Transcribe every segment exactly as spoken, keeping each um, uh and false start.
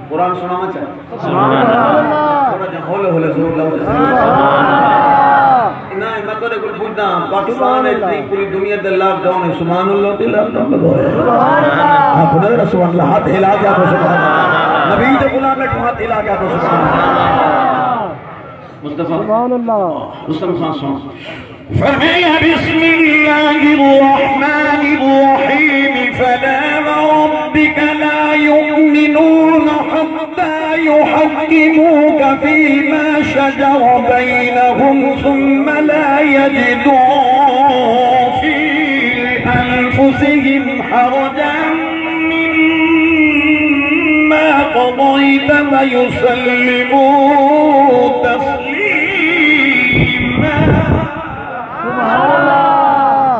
قرآن سناواں چا؟ تھوڑا جہاں ہولے ہولے زور لاؤ چا۔ نہ، میں تیرے کول پوچھدا ہاں، پاکستان وچ نہیں، پوری دنیا دے لاک ڈاؤن ہے، سبحان اللہ تے لاک ڈاؤن لگا ہویا ہے۔ آپ خدا ذرا سبحان اللہ، ہاتھ ہلا کے آکھو سبحان اللہ۔ نبی دے غلام بیٹھو، ہاتھ ہلا کے آکھو سبحان اللہ۔ مصطفیٰ۔ سبحان اللہ۔ رستم خان سن۔ فرمایا، بسم اللہ الرحمن الرحیم، فلا وربک لا یؤمنون حتی یحکموک فیما شجر بینہم ثم لا یجدوا فی انفسہم حرجا مما قضیت ویسلموا تسلیما۔ سبحان اللہ۔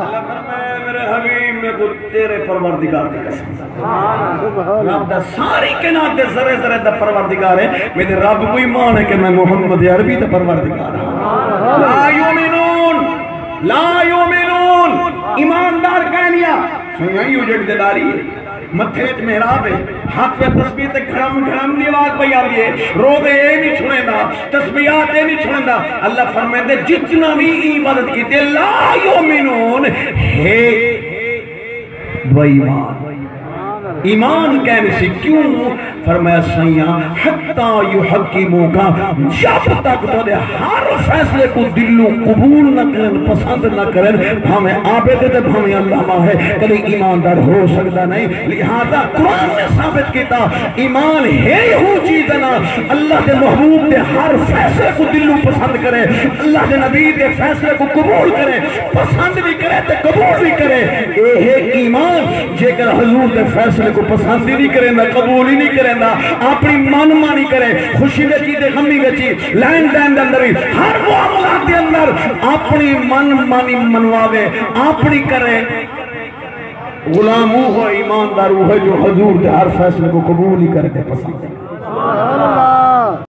اللہ فرمائے، میرے حبیب، میں کو تیرے پروردگار دی قسم۔ سبحان اللہ۔ رب دا ساری کائنات دے ذرے ذرے دا پروردگار ہے۔ میرے رب کو ایمان ہے کہ میں محمد عربی دا پروردگار ہاں۔ لا یؤمنون، لا یؤمنون، ایماندار کائنیاں۔ سنیاں ہی اجڑ دے داری ہے۔ متھے وچ محراب ہے، ہتھ وچ تسبیح تے گھڑم گھڑم دی آواز پئی آندی ہے۔ روزے اے نہیں چھڑیندا، تسبیحات اے نہیں چھڑیندا۔ اللہ فرمیندے، جتنا بھی عبادت کیتے، لا یؤمنون، ہے بے ایمان۔ ایمان کائنی سی۔ کیوں؟ فرمایا، سائیاں، حتی یحکموک، جب تک تہاڈے ہر فیصلے کو دلوں قبول نہ کرن، پسند نہ کرن، بھاویں عابد ہے تے بھاویں علامہ ہے، کدی ایماندار ہو سکدا نہیں۔ لہذا قرآن نے ثابت کیتا، ایمان ہے ہو چیز نا، اللہ دے محبوب دے ہر فیصلے کو دلوں پسند کرے، اللہ دے نبی دے فیصلے کو قبول کرے، پسند بھی کرے تے قبول بھی کرے۔ اے ہے ایمان۔ جیکر حضور دے فیصلے کو پسند ہی نہیں کریندا، قبول ہی نہیں کریندا، اپنی من مانی کرے، خوشی وچ ہی تے غمی وچ ہی، لین دین دے اندر ہی، ہر معاملات دے اندر اپنی من مانی منواوے، اپنی کرے، غلام اوہو ہے، ایماندار اوہو ہے جو حضور دے ہر فیصلے کو قبول ہی کرے تے پسند کرے۔